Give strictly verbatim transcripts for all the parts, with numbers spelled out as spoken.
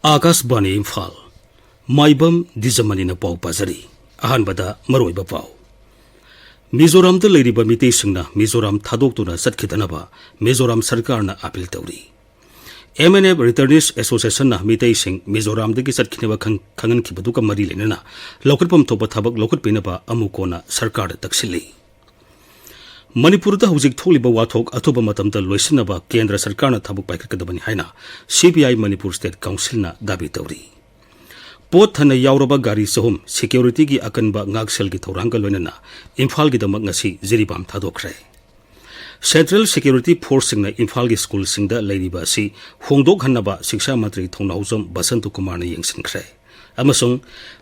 ꯑꯥꯀꯥꯁꯕꯥꯅꯤ ꯏꯝꯐꯥꯜ꯫ ꯃꯥꯏꯕꯝ ꯗꯤꯖꯃꯅꯤꯅ ꯄꯥꯎ ꯄꯥꯖꯔꯤ꯫ ꯑꯍꯥꯟꯕꯗ ꯃꯔꯨꯑꯣꯏꯕ ꯄꯥꯎ꯫ ꯃꯤꯖꯣꯔꯥꯝꯗ ꯂꯩꯔꯤꯕ ꯃꯤꯇꯩꯁꯤꯡꯅ ꯃꯤꯖꯣꯔꯥꯝ ꯊꯥꯗꯣꯛꯇꯨꯅ ꯆꯠꯈꯤꯗꯅꯕ ꯃꯤꯖꯣꯔꯥꯝ ꯁꯔꯀꯥꯔꯅ ꯑꯥꯄꯤꯜ ꯇꯧꯔꯤ꯫ ꯑꯦꯝ ꯑꯦꯟ ꯑꯦꯐ ꯔꯤꯇꯔꯅꯤꯁ ꯑꯦꯁꯣꯁꯤꯌꯦꯁꯟꯅ ꯃꯤꯇꯩꯁꯤꯡ ꯃꯤꯖꯣꯔꯥꯝꯗꯒꯤ ꯆꯠꯈꯤꯅꯕ ꯈꯪ-, ꯈꯪꯍꯟꯈꯤꯕꯗꯨꯒ ꯃꯔꯤ ꯂꯩꯅꯅ ꯂꯧꯈꯠꯐꯝ ꯊꯣꯛꯄ ꯊꯕꯛ ꯂꯧꯈꯠꯄꯤꯅꯕ ꯑꯃꯨꯛ ꯀꯣꯟꯅ ꯁꯔꯀꯥꯔꯗ ꯇꯛꯁꯤꯜꯂꯤ꯫ ꯃꯅꯤꯄꯨꯔꯗ ꯍꯧꯖꯤꯛ ꯊꯣꯛꯂꯤꯕ ꯋꯥꯊꯣꯛ ꯑꯊꯨꯕ ꯃꯇꯝꯗ ꯂꯣꯏꯁꯤꯟꯅꯕ ꯀꯦꯟꯗ꯭ꯔ ꯁꯔꯀꯥꯔꯅ ꯊꯕꯛ ꯄꯥꯏꯈꯠꯀꯗꯕꯅꯤ ꯍꯥꯏꯅ ꯁꯤ ꯄꯤ ꯑꯥꯏ ꯃꯅꯤꯄꯨꯔ ꯁ꯭ꯇꯦꯠ ꯀꯥꯎꯟꯁꯤꯜꯅ ꯗꯥꯕꯤ ꯇꯧꯔꯤ꯫ ꯄꯣꯠ ꯊꯟꯅ ꯌꯥꯎꯔꯕ ꯒꯥꯔꯤ ꯆꯍꯨꯝ ꯁꯦꯀ꯭ꯌꯨꯔꯤꯇꯤꯒꯤ ꯑꯀꯟꯕ ꯉꯥꯛꯁꯦꯜꯒꯤ ꯊꯧꯔꯥꯡꯒ ꯂꯣꯏꯅꯅ ꯏꯝꯐꯥꯜꯒꯤꯗꯃꯛ ꯉꯁꯤ ꯖꯤꯔꯤꯕꯥꯝ ꯊꯥꯗꯣꯛꯈ꯭ꯔꯦ꯫ ꯁꯦꯟꯇ꯭ꯔꯦꯜ ꯁꯦꯀ꯭ꯌꯨꯔꯤꯇꯤ ꯐꯣꯔꯁꯁꯤꯡꯅ ꯏꯝꯐꯥꯜꯒꯤ ꯁ꯭ꯀꯨꯜꯁꯤꯡꯗ ꯂꯩꯔꯤꯕ ꯑꯁꯤ ꯍꯣꯡꯗꯣꯛꯍꯟꯅꯕ ꯁꯤꯛꯁꯥ ꯃꯟꯇ꯭ꯔꯤ ꯊꯧꯅꯥꯎꯖꯝ ꯕꯁꯟꯇ ꯀꯨꯃꯥꯔꯅ ꯌꯦꯡꯁꯤꯟꯈ꯭ꯔꯦ꯫ ꯑꯃꯁꯨꯡ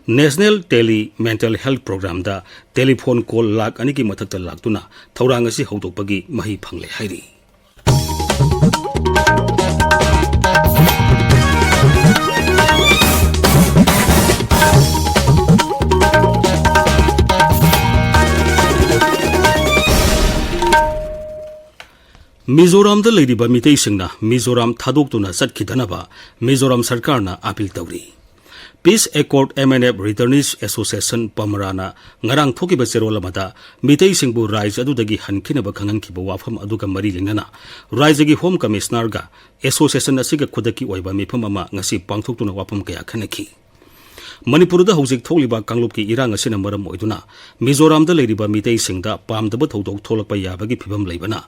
ꯅꯦꯁꯅꯦꯜ ꯇꯦꯂꯤ ꯃꯦꯟꯇꯦꯜ ꯍꯦꯜꯊ ꯄ꯭ꯔꯣꯒ꯭ꯔꯥꯝꯗ ꯇꯦꯂꯤꯐꯣꯟ ꯀꯣꯜ ꯂꯥꯈ ꯑꯅꯤꯒꯤ ꯃꯊꯛꯇ ꯂꯥꯛꯇꯨꯅ ꯊꯧꯔꯥꯡ ꯑꯁꯤ ꯍꯧꯗꯣꯛꯄꯒꯤ ꯃꯍꯩ ꯐꯪꯂꯦ ꯍꯥꯏꯔꯤ꯫ ꯃꯤꯖꯣꯔꯥꯝꯗ ꯂꯩꯔꯤꯕ ꯃꯤꯇꯩꯁꯤꯡꯅ ꯃꯤꯖꯣꯔꯥꯝ ꯊꯥꯗꯣꯛꯇꯨꯅ ꯆꯠꯈꯤꯗꯅꯕ ꯃꯤꯖꯣꯔꯥꯝ ꯁꯔꯀꯥꯔꯅ ꯑꯥꯄꯤꯜ ꯇꯧꯔꯤ꯫ Peace accord M N F returnees association ꯄꯃꯔꯥꯅ ꯉꯔꯥꯡ ꯊꯣꯛꯈꯤꯕ ꯆꯦꯔꯣꯜ ꯑꯃꯗ ꯃꯤꯇꯩꯁꯤꯡꯕꯨ ꯔꯥꯏꯖ ꯑꯗꯨꯗꯒꯤ ꯍꯟꯈꯤꯅꯕ ꯈꯪꯍꯟꯈꯤꯕ ꯋꯥꯐꯝ ꯑꯗꯨꯒ ꯃꯔꯤ ꯂꯩꯅꯅ ꯔꯥꯏꯖꯒꯤ ꯍꯣꯝ ꯀꯃꯤꯁꯅꯔꯒ ꯑꯦꯁꯣꯁꯤꯌꯦꯁꯟ ꯑꯁꯤꯒ ꯈꯨꯗꯛꯀꯤ ꯑꯣꯏꯕ ꯃꯤꯐꯝ ꯑꯃ ꯉꯁꯤ ꯄꯥꯡꯊꯣꯛꯇꯨꯅ ꯋꯥꯐꯝ ꯀꯌꯥ ꯈꯟꯅꯈꯤ꯫ ꯃꯅꯤꯄꯨꯔꯗ ꯍꯧꯖꯤꯛ ꯊꯣꯛꯂꯤꯕ ꯀꯥꯡꯂꯨꯞꯀꯤ ꯏꯔꯥꯡ ꯑꯁꯤꯅ ꯃꯔꯝ ꯑꯣꯏꯗꯨꯅ ꯃꯤꯖꯣꯔꯥꯝꯗ ꯂꯩꯔꯤꯕ ꯃꯤꯇꯩꯁꯤꯡꯗ ꯄꯥꯝꯗꯕ ꯊꯧꯗꯣꯛ ꯊꯣꯛꯂꯛꯄ ꯌꯥꯕꯒꯤ ꯐꯤꯕꯝ ꯂꯩꯕꯅ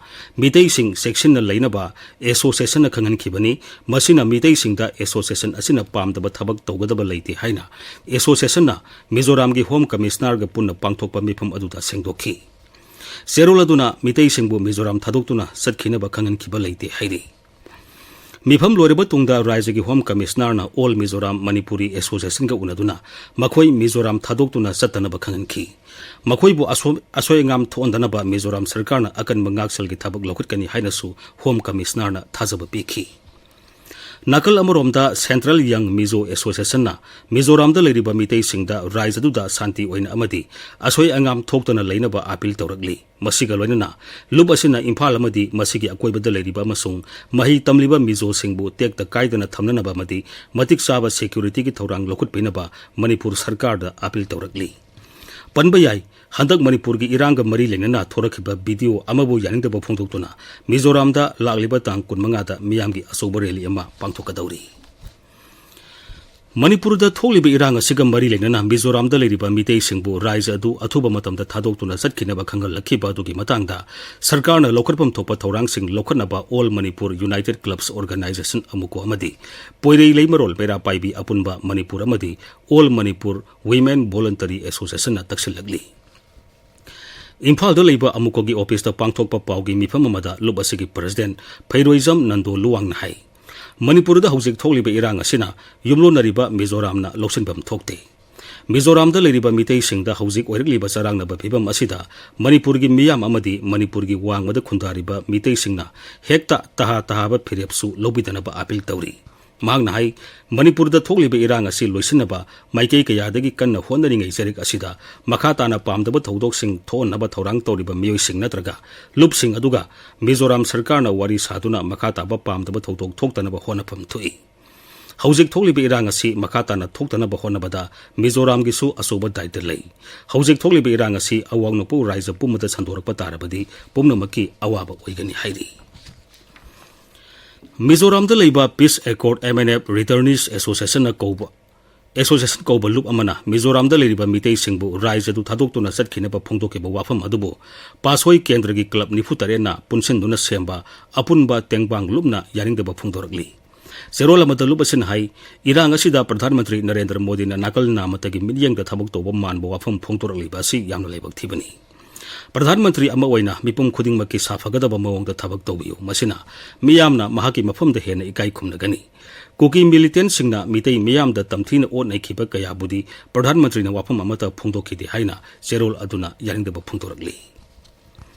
ꯃꯤꯇꯩꯁꯤꯡ ꯆꯦꯛꯁꯤꯟꯅ ꯂꯩꯅꯕ ꯑꯦꯁꯣꯁꯤꯌꯦꯁꯟꯅ ꯈꯪꯍꯟꯈꯤꯕꯅꯤ꯫ ꯃꯁꯤꯅ ꯃꯤꯇꯩꯁꯤꯡꯗ ꯑꯦꯁꯣꯁꯤꯌꯦꯁꯟ ꯑꯁꯤꯅ ꯄꯥꯝꯗꯕ ꯊꯕꯛ ꯇꯧꯒꯗꯕ ꯂꯩꯇꯦ ꯍꯥꯏꯅ ꯑꯦꯁꯣꯁꯤꯌꯦꯁꯟꯅ ꯃꯤꯖꯣꯔꯥꯝꯒꯤ ꯍꯣꯝ ꯀꯃꯤꯁꯅꯔꯒ ꯄꯨꯟꯅ ꯄꯥꯡꯊꯣꯛꯄ ꯃꯤꯐꯝ ꯑꯗꯨꯗ ꯁꯦꯡꯗꯣꯛꯈꯤ꯫ ꯆꯦꯔꯣꯜ ꯑꯗꯨꯅ ꯃꯤꯇꯩꯁꯤꯡꯕꯨ ꯃꯤꯖꯣꯔꯥꯝ ꯊꯥꯗꯣꯛꯇꯨꯅ ꯆꯠꯈꯤꯅꯕ ꯈꯪꯍꯟꯈꯤꯕ ꯂꯩꯇꯦ ꯍꯥꯏꯔꯤ꯫ ꯃꯤꯐꯝ ꯂꯣꯏꯔꯕ ꯇꯨꯡꯗ ꯔꯥꯏꯖꯒꯤ ꯍꯣꯝ ꯀꯃꯤꯁꯅꯔꯅ ꯑꯣꯜ ꯃꯤꯖꯣꯔꯥꯝ ꯃꯅꯤꯄꯨꯔꯤ ꯑꯦꯁꯣꯁꯤꯌꯦꯁꯟꯒ ꯎꯅꯗꯨꯅ ꯃꯈꯣꯏ ꯃꯤꯖꯣꯔꯥꯝ ꯊꯥꯗꯣꯛꯇꯨꯅ ꯆꯠꯇꯅꯕ ꯈꯪꯍꯟꯈꯤ꯫ ꯃꯈꯣꯏꯕꯨ ꯑꯁꯣ-, ꯑꯁꯣꯏ ꯑꯉꯥꯝ ꯊꯣꯛꯍꯟꯗꯅꯕ ꯃꯤꯖꯣꯔꯥꯝ ꯁꯔꯀꯥꯔꯅ ꯑꯀꯟꯕ ꯉꯥꯛꯁꯦꯜꯒꯤ ꯊꯕꯛ ꯂꯧꯈꯠꯀꯅꯤ ꯍꯥꯏꯅꯁꯨ ꯍꯣꯝ ꯀꯃꯤꯁꯅꯔꯅ ꯊꯥꯖꯕ ꯄꯤꯈꯤ꯫ ꯅꯥꯀꯜ ꯑꯃꯔꯣꯝꯗ, Central Young Mizo Association ꯅ ꯃꯤꯖꯣꯔꯥꯝꯗ ꯂꯩꯔꯤꯕ ꯃꯤꯇꯩꯁꯤꯡꯗ ꯔꯥꯏꯖ꯭ꯌ ꯑꯗꯨꯗ ꯁꯥꯟꯇꯤ ꯑꯣꯏꯅ ꯑꯃꯗꯤ ꯑꯁꯣꯏ ꯑꯉꯥꯝ ꯊꯣꯛꯇꯅ ꯂꯩꯅꯕ ꯑꯥꯄꯤꯜ ꯇꯧꯔꯛꯂꯤ꯫ ꯃꯁꯤꯒ ꯂꯣꯏꯅꯅ, ꯂꯨꯞ ꯑꯁꯤꯅ ꯏꯝꯐꯥꯜ ꯑꯃꯗꯤ ꯃꯁꯤꯒꯤ ꯑꯀꯣꯏꯕꯗ ꯂꯩꯔꯤꯕ ꯑꯃꯁꯨꯡ ꯃꯍꯩ ꯇꯝꯂꯤꯕ ꯃꯤꯖꯣꯁꯤꯡꯕꯨ ꯇꯦꯛꯇ ꯀꯥꯏꯗꯅ ꯊꯝꯅꯅꯕ ꯑꯃꯗꯤ ꯃꯇꯤꯛ ꯆꯥꯕ security ꯒꯤ ꯊꯧꯔꯥꯡ ꯂꯧꯈꯠꯄꯤꯅꯕ ꯃꯅꯤꯄꯨꯔ ꯁꯔꯀꯥꯔꯗ ꯑꯥꯄꯤꯜ ꯇꯧꯔꯛꯂꯤ꯫ ꯄꯟꯕ ꯌꯥꯏ, ꯍꯟꯗꯛ ꯃꯅꯤꯄꯨꯔꯒꯤ ꯏꯔꯥꯡꯒ ꯃꯔꯤ ꯂꯩꯅꯅ ꯊꯣꯔꯛꯈꯤꯕ video ꯑꯃꯕꯨ ꯌꯥꯅꯤꯡꯗꯕ ꯐꯣꯡꯗꯣꯛꯇꯨꯅ ꯃꯤꯖꯣꯔꯥꯝꯗ ꯂꯥꯛꯂꯤꯕ ꯇꯥꯡ ꯀꯨꯟꯃꯉꯥꯗ ꯃꯤꯌꯥꯝꯒꯤ ꯑꯆꯧꯕ rally ꯑꯃ ꯄꯥꯡꯊꯣꯛꯀꯗꯧꯔꯤ꯫ ꯃꯅꯤꯄꯨꯔꯗ ꯊꯣꯛꯂꯤꯕ ꯏꯔꯥꯡ ꯑꯁꯤꯒ ꯃꯔꯤ ꯂꯩꯅꯅ ꯃꯤꯖꯣꯔꯥꯝꯗ ꯂꯩꯔꯤꯕ ꯃꯤꯇꯩꯁꯤꯡꯕꯨ ꯔꯥꯏꯖ꯭ꯌ ꯑꯗꯨ ꯑꯊꯨꯕ ꯃꯇꯝꯗ ꯊꯥꯗꯣꯛꯇꯨꯅ ꯆꯠꯈꯤꯅꯕ ꯈꯪꯍꯜꯂꯛꯈꯤꯕ ꯑꯗꯨꯒꯤ ꯃꯇꯥꯡꯗ ꯁꯔꯀꯥꯔꯅ ꯂꯧꯈꯠꯐꯝ ꯊꯣꯛꯄ ꯊꯧꯔꯥꯡꯁꯤꯡ ꯂꯧꯈꯠꯅꯕ All Manipur United Clubs Organisation, ꯑꯃꯨꯀꯣ, ꯑꯃꯗꯤ ꯄꯣꯏꯔꯩ ꯂꯩꯃꯔꯣꯜ ꯃꯩꯔꯥ ꯄꯥꯏꯕꯤ ꯑꯄꯨꯟꯕ ꯃꯅꯤꯄꯨꯔ ꯑꯃꯗꯤ All Manipur Women Voluntary Association ꯅ ꯇꯛꯁꯤꯜꯂꯛꯂꯤ꯫ ꯏꯝꯐꯥꯜꯗ ꯂꯩꯕ ꯑꯃꯨꯀꯣꯒꯤ ꯑꯣꯐꯤꯁꯇ ꯄꯥꯡꯊꯣꯛꯄ ꯄꯥꯎꯒꯤ ꯃꯤꯐꯝ ꯑꯃꯗ ꯂꯨꯞ ꯑꯁꯤꯒꯤ president ꯐꯩꯔꯣꯏꯖꯝ ꯅꯟꯗꯣ ꯂꯨꯋꯥꯡꯅ ꯍꯥꯏ, ꯃꯅꯤꯄꯨꯔꯗ ꯍꯧꯖꯤꯛ ꯊꯣꯛꯂꯤꯕ ꯏꯔꯥꯡ ꯑꯁꯤꯅ ꯌꯨꯝꯂꯣꯟꯅꯔꯤꯕ ꯃꯤꯖꯣꯔꯥꯝꯅ ꯂꯧꯁꯤꯟꯐꯝ ꯊꯣꯛꯇꯦ꯫ ꯃꯤꯖꯣꯔꯥꯝꯗ ꯂꯩꯔꯤꯕ ꯃꯤꯇꯩꯁꯤꯡꯗ ꯍꯧꯖꯤꯛ ꯑꯣꯏꯔꯛꯂꯤꯕ ꯆꯔꯥꯡꯅꯕ ꯐꯤꯕꯝ ꯑꯁꯤꯗ ꯃꯅꯤꯄꯨꯔꯒꯤ ꯃꯤꯌꯥꯝ ꯑꯃꯗꯤ ꯃꯅꯤꯄꯨꯔꯒꯤ ꯋꯥꯡꯃꯗ ꯈꯨꯟꯗꯥꯔꯤꯕ ꯃꯤꯇꯩꯁꯤꯡꯅ ꯍꯦꯛꯇ ꯇꯍꯥ ꯇꯍꯥꯕ ꯐꯤꯔꯦꯞꯁꯨ ꯂꯧꯕꯤꯗꯅꯕ ꯑꯥꯄꯤꯜ ꯇꯧꯔꯤ꯫ ꯃꯍꯥꯛꯅ ꯍꯥꯏ, ꯃꯅꯤꯄꯨꯔꯗ ꯊꯣꯛꯂꯤꯕ ꯏꯔꯥꯡ ꯑꯁꯤ ꯂꯣꯏꯁꯤꯟꯅꯕ ꯃꯥꯏꯀꯩ ꯀꯌꯥꯗꯒꯤ ꯀꯟꯅ ꯍꯣꯠꯅꯔꯤꯉꯩ ꯆꯔꯛ ꯑꯁꯤꯗ ꯃꯈꯥ ꯇꯥꯅ ꯄꯥꯝꯗꯕ ꯊꯧꯗꯣꯛꯁꯤꯡ ꯊꯣꯛꯍꯟꯅꯕ ꯊꯧꯔꯥꯡ ꯇꯧꯔꯤꯕ ꯃꯤꯑꯣꯏꯁꯤꯡ ꯅꯠꯇ꯭ꯔꯒ ꯂꯨꯞꯁꯤꯡ ꯑꯗꯨꯒ ꯃꯤꯖꯣꯔꯥꯝ ꯁꯔꯀꯥꯔꯅ ꯋꯥꯔꯤ ꯁꯥꯗꯨꯅ ꯃꯈꯥ ꯇꯥꯕ ꯄꯥꯝꯗꯕ ꯊꯧꯗꯣꯛ ꯊꯣꯛꯇꯅꯕ ꯍꯣꯠꯅꯐꯝ ꯊꯣꯛꯏ꯫ ꯍꯧꯖꯤꯛ ꯊꯣꯛꯂꯤꯕ ꯏꯔꯥꯡ ꯑꯁꯤ ꯃꯈꯥ ꯇꯥꯅ ꯊꯣꯛꯇꯅꯕ ꯍꯣꯠꯅꯕꯗ ꯃꯤꯖꯣꯔꯥꯝꯒꯤꯁꯨ ꯑꯆꯧꯕ ꯗꯥꯏꯇ ꯂꯩ꯫ ꯍꯧꯖꯤꯛ ꯊꯣꯛꯂꯤꯕ ꯏꯔꯥꯡ ꯑꯁꯤ ꯑꯋꯥꯡ ꯅꯣꯡꯄꯣꯛ ꯔꯥꯏꯖ꯭ꯌ ꯄꯨꯝꯕꯗ ꯁꯟꯗꯣꯔꯛꯄ ꯇꯥꯔꯕꯗꯤ ꯄꯨꯝꯅꯃꯛꯀꯤ ꯑꯋꯥꯕ ꯑꯣꯏꯒꯅꯤ ꯍꯥꯏꯔꯤ꯫ ꯃꯤꯖꯣꯔꯥꯝꯗ ꯂꯩꯕ Peace Accord M N F Returnees Association ꯅ ꯀꯧꯕ, Association ꯀꯧꯕ ꯂꯨꯞ ꯑꯃꯅ ꯃꯤꯖꯣꯔꯥꯝꯗ ꯂꯩꯔꯤꯕ ꯃꯤꯇꯩꯁꯤꯡꯕꯨ ꯔꯥꯏꯖ꯭ꯌ ꯑꯗꯨ ꯊꯥꯗꯣꯛꯇꯨꯅ ꯆꯠꯈꯤꯅꯕ ꯐꯣꯡꯗꯣꯛꯈꯤꯕ ꯋꯥꯐꯝ ꯑꯗꯨꯕꯨ ꯄꯥꯁꯣꯏ ꯀꯦꯟꯗ꯭ꯔꯒꯤ club ꯅꯤꯐꯨ ꯇꯔꯦꯠꯅ ꯄꯨꯟꯁꯤꯟꯗꯨꯅ ꯁꯦꯝꯕ ꯑꯄꯨꯟꯕ ꯇꯦꯡꯕꯥꯡ ꯂꯨꯞꯅ ꯌꯥꯅꯤꯡꯗꯕ ꯐꯣꯡꯗꯣꯔꯛꯂꯤ꯫ ꯆꯦꯔꯣꯜ ꯑꯃꯗ ꯂꯨꯞ ꯑꯁꯤꯅ ꯍꯥꯏ, ꯏꯔꯥꯡ ꯑꯁꯤꯗ ꯄ꯭ꯔꯙꯥꯟ ꯃꯟꯇ꯭ꯔꯤ ꯅꯔꯦꯟꯗ꯭ꯔ ꯃꯣꯗꯤꯅ ꯅꯥꯀꯜ ꯅꯥꯃꯠꯇꯒꯤ ꯃꯤꯠꯌꯦꯡꯗ ꯊꯕꯛ ꯇꯧꯕ ꯃꯥꯟꯕ ꯋꯥꯐꯝ ꯐꯣꯡꯗꯣꯔꯛꯂꯤꯕ ꯑꯁꯤ ꯌꯥꯝꯅ ꯂꯥꯏꯕꯛ ꯊꯤꯕꯅꯤ꯫ ꯄ꯭ꯔꯙꯥꯟ ꯃꯟꯇ꯭ꯔꯤ ꯑꯃ ꯑꯣꯏꯅ ꯃꯤꯄꯨꯝ ꯈꯨꯗꯤꯡꯃꯛꯀꯤ ꯁꯥꯐꯒꯗꯕ ꯃꯑꯣꯡꯗ ꯊꯕꯛ ꯇꯧꯕꯤꯌꯨ꯫ ꯃꯁꯤꯅ ꯃꯤꯌꯥꯝꯅ ꯃꯍꯥꯛꯀꯤ ꯃꯐꯝꯗ ꯍꯦꯟꯅ ꯏꯀꯥꯏ ꯈꯨꯝꯅꯒꯅꯤ꯫ ꯀꯨꯀꯤ militantꯁꯤꯡꯅ ꯃꯤꯇꯩ ꯃꯤꯌꯥꯝꯗ ꯇꯝꯊꯤꯅ ꯑꯣꯠ ꯅꯩꯈꯤꯕ ꯀꯌꯥꯕꯨꯗꯤ ꯄ꯭ꯔꯙꯥꯟ ꯃꯟꯇ꯭ꯔꯤꯅ ꯋꯥꯐꯝ ꯑꯃꯠꯇ ꯐꯣꯡꯗꯣꯛꯈꯤꯗꯦ ꯍꯥꯏꯅ ꯆꯦꯔꯣꯜ ꯑꯗꯨꯅ ꯌꯥꯅꯤꯡꯗꯕ ꯐꯣꯡꯗꯣꯔꯛꯂꯤ꯫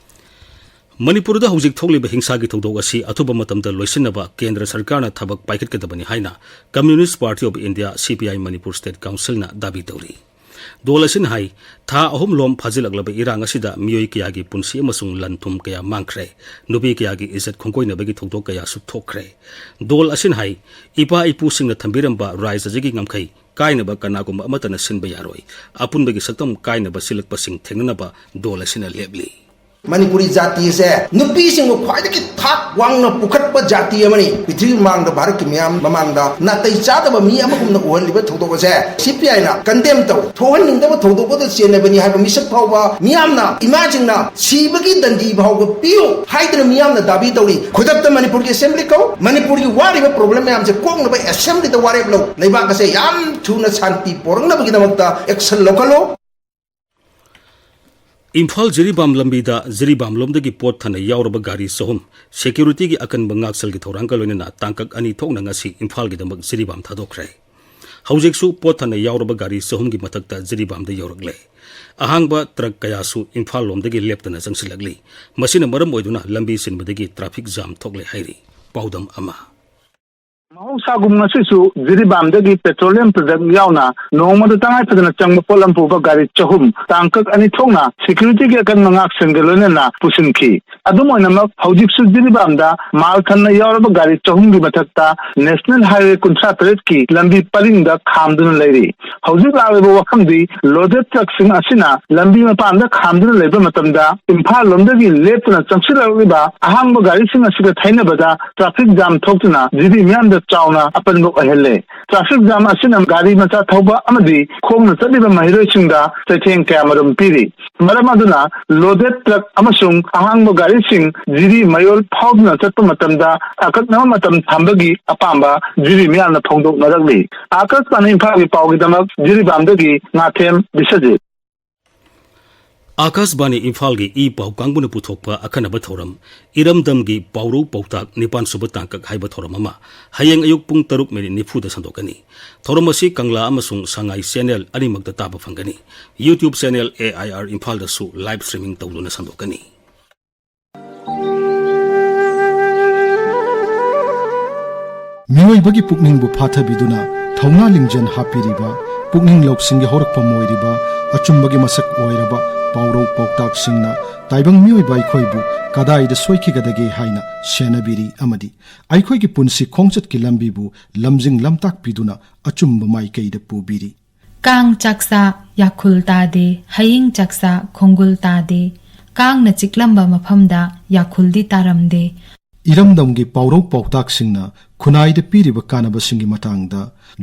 ꯃꯅꯤꯄꯨꯔꯗ ꯍꯧꯖꯤꯛ ꯊꯣꯛꯂꯤꯕ ꯍꯤꯡꯁꯥꯒꯤ ꯊꯧꯗꯣꯛ ꯑꯁꯤ ꯑꯊꯨꯕ ꯃꯇꯝꯗ ꯂꯣꯏꯁꯤꯟꯅꯕ ꯀꯦꯟꯗ꯭ꯔ ꯁꯔꯀꯥꯔꯅ ꯊꯕꯛ ꯄꯥꯏꯈꯠꯀꯗꯕꯅꯤ ꯍꯥꯏꯅ Communist Party of India, C P I, Manipur state ꯀꯥꯎꯟꯁꯤꯜꯅ ꯗꯥꯕꯤ ꯇꯧꯔꯤ꯫ ꯗꯣꯜ ꯑꯁꯤꯅ ꯍꯥꯏ, ꯊꯥ ꯑꯍꯨꯝ ꯂꯣꯝ ꯐꯥꯖꯤꯜꯂꯛꯂꯕ ꯏꯔꯥꯡ ꯑꯁꯤꯗ ꯃꯤꯑꯣꯏ ꯀꯌꯥꯒꯤ ꯄꯨꯟꯁꯤ ꯑꯃꯁꯨꯡ ꯂꯟ ꯊꯨꯝ ꯀꯌꯥ ꯃꯥꯡꯈ꯭ꯔꯦ, ꯅꯨꯄꯤ ꯀꯌꯥꯒꯤ ꯏꯖꯠ ꯈꯣꯡꯒꯣꯏꯅꯕꯒꯤ ꯊꯧꯗꯣꯛ ꯀꯌꯥꯁꯨ ꯊꯣꯛꯈ꯭ꯔꯦ꯫ ꯗꯣꯜ ꯑꯁꯤꯅ ꯍꯥꯏ, ꯏꯄꯥ ꯏꯄꯨꯁꯤꯡꯅ ꯊꯝꯕꯤꯔꯝꯕ ꯔꯥꯏꯖ꯭ꯌꯒꯤ ꯉꯝꯈꯩ ꯀꯥꯏꯅꯕ ꯀꯅꯥꯒꯨꯝꯕ ꯑꯃꯠꯇꯅ ꯁꯤꯟꯕ ꯌꯥꯔꯣꯏ꯫ ꯑꯄꯨꯟꯕꯒꯤ ꯁꯛꯇꯝ ꯀꯥꯏꯅꯕ ꯁꯤꯜꯂꯛꯄꯁꯤꯡ ꯊꯦꯡꯅꯅꯕ ꯗꯣꯜ ꯑꯁꯤꯅ ꯂꯦꯞꯂꯤ꯫ ꯃꯅꯤꯄꯨꯔꯤ ꯖꯥꯇꯤ ꯑꯁꯦ ꯅꯨꯄꯤꯁꯤꯡꯕꯨ ꯈ꯭ꯋꯥꯏꯗꯒꯤ ꯊꯥꯛ ꯋꯥꯡꯅ ꯄꯨꯈꯠꯄ ꯖꯥꯇꯤ ꯑꯃꯅꯤ꯫ ꯄ꯭ꯔꯤꯊꯤꯕꯤ ꯃꯃꯥꯡꯗ, ꯚꯥꯔꯠꯀꯤ ꯃꯤꯌꯥꯝ ꯃꯃꯥꯡꯗ ꯅꯥꯇꯩ ꯆꯥꯗꯕ ꯃꯤ ꯑꯃꯒꯨꯝꯅ ꯎꯍꯜꯂꯤꯕ ꯊꯧꯗꯣꯛ ꯑꯁꯦ C P I ꯅ condemn ꯇꯧꯏ꯫ ꯊꯣꯛꯍꯟꯅꯤꯡꯗꯕ ꯊꯧꯗꯣꯛ ꯑꯗꯨ ꯆꯦꯟꯅꯕꯅꯤ ꯍꯥꯏꯕ ꯃꯤꯁꯛ ꯐꯥꯎꯕ ꯃꯤꯌꯥꯝꯅ, ꯏꯃꯥꯁꯤꯡꯅ ꯁꯤꯕꯒꯤ ꯗꯟꯗꯤ ꯐꯥꯎꯕ ꯄꯤꯌꯨ ꯍꯥꯏꯗꯨꯅ ꯃꯤꯌꯥꯝꯅ ꯗꯥꯕꯤ ꯇꯧꯔꯤ꯫ ꯈꯨꯗꯛꯇ ꯃꯅꯤꯄꯨꯔꯒꯤ assembly ꯀꯧ, ꯃꯅꯤꯄꯨꯔꯒꯤ ꯋꯥꯔꯤꯕ problem ꯃꯌꯥꯝꯁꯦ ꯀꯣꯛꯅꯕ assembly ꯗ ꯋꯥꯔꯦꯞ ꯂꯧ꯫ ꯂꯩꯕꯥꯛ ꯑꯁꯦ ꯌꯥꯝ ꯊꯨꯅ ꯁꯥꯟꯇꯤ ꯄꯣꯔꯛꯅꯕꯒꯤꯗꯃꯛꯇ action ꯂꯧꯈꯠꯂꯨ꯫ ꯏꯝꯐꯥꯜ ꯖꯤꯔꯤꯕꯥꯝ ꯂꯝꯕꯤꯗ ꯖꯤꯔꯤꯕꯥꯝꯂꯣꯝꯗꯒꯤ ꯄꯣꯠ ꯊꯟꯅ ꯌꯥꯎꯔꯕ ꯒꯥꯔꯤ ꯆꯍꯨꯝ security ꯒꯤ ꯑꯀꯟꯕ ꯉꯥꯛꯁꯦꯜꯒꯤ ꯊꯧꯔꯥꯡꯒ ꯂꯣꯏꯅꯅ ꯇꯥꯡꯀꯛ ꯑꯅꯤ ꯊꯣꯛꯅ ꯉꯁꯤ ꯏꯝꯐꯥꯜꯒꯤꯗꯃꯛ ꯖꯤꯔꯤꯕꯥꯝ ꯊꯥꯗꯣꯛꯈ꯭ꯔꯦ꯫ ꯍꯧꯖꯤꯛꯁꯨ ꯄꯣꯠ ꯊꯟꯅ ꯌꯥꯎꯔꯕ ꯒꯥꯔꯤ ꯆꯍꯨꯝꯒꯤ ꯃꯊꯛꯇ ꯖꯤꯔꯤꯕꯥꯝꯗ ꯌꯧꯔꯛꯂꯦ꯫ ꯑꯍꯥꯡꯕ ꯇ꯭ꯔꯛ ꯀꯌꯥꯁꯨ ꯏꯝꯐꯥꯜ ꯂꯣꯝꯗꯒꯤ ꯂꯦꯞꯇꯅ ꯆꯪꯁꯤꯜꯂꯛꯂꯤ꯫ ꯃꯁꯤꯅ ꯃꯔꯝ ꯑꯣꯏꯗꯨꯅ ꯂꯝꯕꯤ ꯆꯤꯟꯕꯗꯒꯤ traffic jam ꯊꯣꯛꯂꯦ ꯍꯥꯏꯔꯤ꯫ ꯄꯥꯎꯗꯝ ꯑꯃ꯫ ꯃꯍꯧꯁꯥꯒꯨꯝ ꯉꯁꯤꯁꯨ ꯖꯤꯔꯤꯕꯥꯝꯗꯒꯤ petroleum product ꯌꯥꯎꯅ ꯅꯣꯡꯃꯗ ꯇꯉꯥꯏ ꯐꯗꯅ ꯆꯪꯕ ꯄꯣꯠꯂꯝ ꯄꯨꯕ ꯒꯥꯔꯤ ꯆꯍꯨꯝ ꯇꯥꯡꯀꯛ ꯑꯅꯤ ꯊꯣꯛꯅ security ꯒꯤ ꯑꯀꯟꯕ ꯉꯥꯛꯁꯦꯜꯒ ꯂꯣꯏꯅꯅ ꯄꯨꯁꯤꯟꯈꯤ꯫ ꯑꯗꯨꯝ ꯑꯣꯏꯅꯃꯛ, ꯍꯧꯖꯤꯛꯁꯨ ꯖꯤꯔꯤꯕꯥꯝꯗ ꯃꯥꯜ ꯊꯟꯅ ꯌꯥꯎꯔꯕ ꯒꯥꯔꯤ ꯆꯍꯨꯝꯒꯤ ꯃꯊꯛꯇ National Highway ꯀꯨꯟꯊ꯭ꯔꯥ ꯇꯔꯦꯠꯀꯤ ꯂꯝꯕꯤ ꯄꯔꯤꯡꯗ ꯈꯥꯝꯗꯨꯅ ꯂꯩꯔꯤ꯫ ꯍꯧꯖꯤꯛ ꯂꯥꯛꯂꯤꯕ ꯋꯥꯐꯝꯗꯤ loaded truck ꯁꯤꯡ ꯑꯁꯤꯅ ꯂꯝꯕꯤ ꯃꯄꯥꯟꯗ ꯈꯥꯝꯗꯨꯅ ꯂꯩꯕ ꯃꯇꯝꯗ ꯏꯝꯐꯥꯜ ꯂꯣꯝꯗꯒꯤ ꯂꯦꯞꯇꯨꯅ ꯆꯪꯁꯤꯜꯂꯛꯂꯤꯕ ꯑꯍꯥꯡꯕ ꯒꯥꯔꯤꯁꯤꯡ ꯑꯁꯤꯒ ꯊꯩꯅꯕꯗ traffic jam ꯊꯣꯛꯇꯨꯅ ꯖꯤꯔꯤ ꯃꯤꯌꯥꯝꯗ ꯆꯥꯎꯅ ꯑꯄꯟꯕ ꯑꯣꯏꯍꯜꯂꯦ꯫ Traffic jam ꯑꯁꯤꯅ ꯒꯥꯔꯤ ꯃꯆꯥ ꯊꯧꯕ ꯑꯃꯗꯤ ꯈꯣꯡꯅ ꯆꯠꯂꯤꯕ ꯃꯍꯩꯔꯣꯏꯁꯤꯡꯗ ꯆꯩꯊꯦꯡ ꯀꯌꯥꯃꯔꯨꯝ ꯄꯤꯔꯤ꯫ ꯃꯔꯝ ꯑꯗꯨꯅ loaded truck ꯑꯃꯁꯨꯡ ꯑꯍꯥꯡꯕ ꯒꯥꯔꯤꯁꯤꯡ ꯖꯤꯔꯤ ꯃꯌꯣꯜ ꯐꯥꯎꯗꯨꯅ ꯆꯠꯄ ꯃꯇꯝꯗ ꯑꯀꯛꯅꯕ ꯃꯇꯝ ꯊꯝꯕꯒꯤ ꯑꯄꯥꯝꯕ ꯖꯤꯔꯤ ꯃꯤꯌꯥꯝꯅ ꯐꯣꯡꯗꯣꯛꯅꯔꯛꯂꯤ꯫ ꯑꯥꯀꯥꯁꯕꯥꯅꯤ ꯏꯝꯐꯥꯜꯒꯤ ꯄꯥꯎꯒꯤꯗꯃꯛ ꯖꯤꯔꯤꯕꯥꯝꯗꯒꯤ ꯉꯥꯊꯦꯝ ꯕꯤꯁ꯭ꯋꯖꯤꯠ꯫ ꯑꯥꯀꯥꯁꯕꯥꯅꯤ ꯏꯝꯐꯥꯜꯒꯤ ꯏ ꯄꯥꯎ ꯀꯥꯡꯕꯨꯅ ꯄꯨꯊꯣꯛꯄ ꯑꯈꯟꯅꯕ ꯊꯧꯔꯝ, ꯏꯔꯝꯗꯝꯒꯤ ꯄꯥꯎꯔꯧ ꯄꯥꯎꯇꯥꯛ ꯅꯤꯄꯥꯟ ꯁꯨꯕ ꯇꯥꯡꯀꯛ ꯍꯥꯏꯕ ꯊꯧꯔꯝ ꯑꯃ ꯍꯌꯦꯡ ꯑꯌꯨꯛ ꯄꯨꯡ ꯇꯔꯨꯛ ꯃꯤꯅꯤꯠ ꯅꯤꯐꯨꯗ ꯁꯟꯗꯣꯛꯀꯅꯤ꯫ ꯊꯧꯔꯝ ꯑꯁꯤ ꯀꯪꯂꯥ ꯑꯃꯁꯨꯡ ꯁꯉꯥꯏ channel ꯑꯅꯤꯃꯛꯇ ꯇꯥꯕ ꯐꯪꯒꯅꯤ꯫ YouTube channel A I R ꯏꯝꯐꯥꯜꯗꯁꯨ live streaming ꯇꯧꯗꯨꯅ ꯁꯟꯗꯣꯛꯀꯅꯤ꯫ ꯃꯤꯑꯣꯏꯕꯒꯤ ꯄꯨꯛꯅꯤꯡꯕꯨ ꯐꯥꯊꯕꯤꯗꯨꯅ ꯊꯧꯅꯥ ꯂꯤꯡꯖꯦꯜ ꯍꯥꯞꯄꯤꯔꯤꯕ, ꯄꯨꯛꯅꯤꯡ ꯂꯧꯁꯤꯡꯒꯤ ꯍꯧꯔꯛꯐꯝ ꯑꯣꯏꯔꯤꯕ, ꯑꯆꯨꯝꯕꯒꯤ ꯃꯁꯛ ꯑꯣꯏꯔꯕ ꯄꯥꯎꯔꯧ ꯄꯥꯎꯇꯥꯛꯁꯤꯡꯅ ꯇꯥꯏꯕꯪ ꯃꯤꯑꯣꯏꯕ ꯑꯩꯈꯣꯏꯕꯨ ꯀꯗꯥꯏꯗ ꯁꯣꯏꯈꯤꯒꯗꯒꯦ ꯍꯥꯏꯅ ꯁꯦꯟꯅꯕꯤꯔꯤ ꯑꯃꯗꯤ ꯑꯩꯈꯣꯏꯒꯤ ꯄꯨꯟꯁꯤ ꯈꯣꯡꯆꯠꯀꯤ ꯂꯝꯕꯤꯕꯨ ꯂꯝꯖꯤꯡ ꯂꯝꯇꯥꯛꯄꯤꯗꯨꯅ ꯑꯆꯨꯝꯕ ꯃꯥꯏꯀꯩꯗ ꯄꯨꯕꯤꯔꯤ꯫ ꯀꯥꯡ ꯆꯥꯛꯆꯥ ꯌꯥꯈꯨꯜ ꯇꯥꯗꯦ, ꯍꯌꯤꯡ ꯆꯥꯛꯆꯥ ꯈꯣꯡꯒꯨꯜ ꯇꯥꯗꯦ, ꯀꯥꯡꯅ ꯆꯤꯛꯂꯝꯕ ꯃꯐꯝꯗ ꯌꯥꯈꯨꯜꯗꯤ ꯇꯥꯔꯝꯗꯦ꯫ ꯏꯔꯝꯗꯝꯒꯤ ꯄꯥꯎꯔꯧ ꯄꯥꯎꯇꯥꯛꯁꯤꯡꯅ ꯈꯨꯟꯅꯥꯏꯗ ꯄꯤꯔꯤꯕ ꯀꯥꯟꯅꯕꯁꯤꯡꯒꯤ ꯃꯇꯥꯡꯗ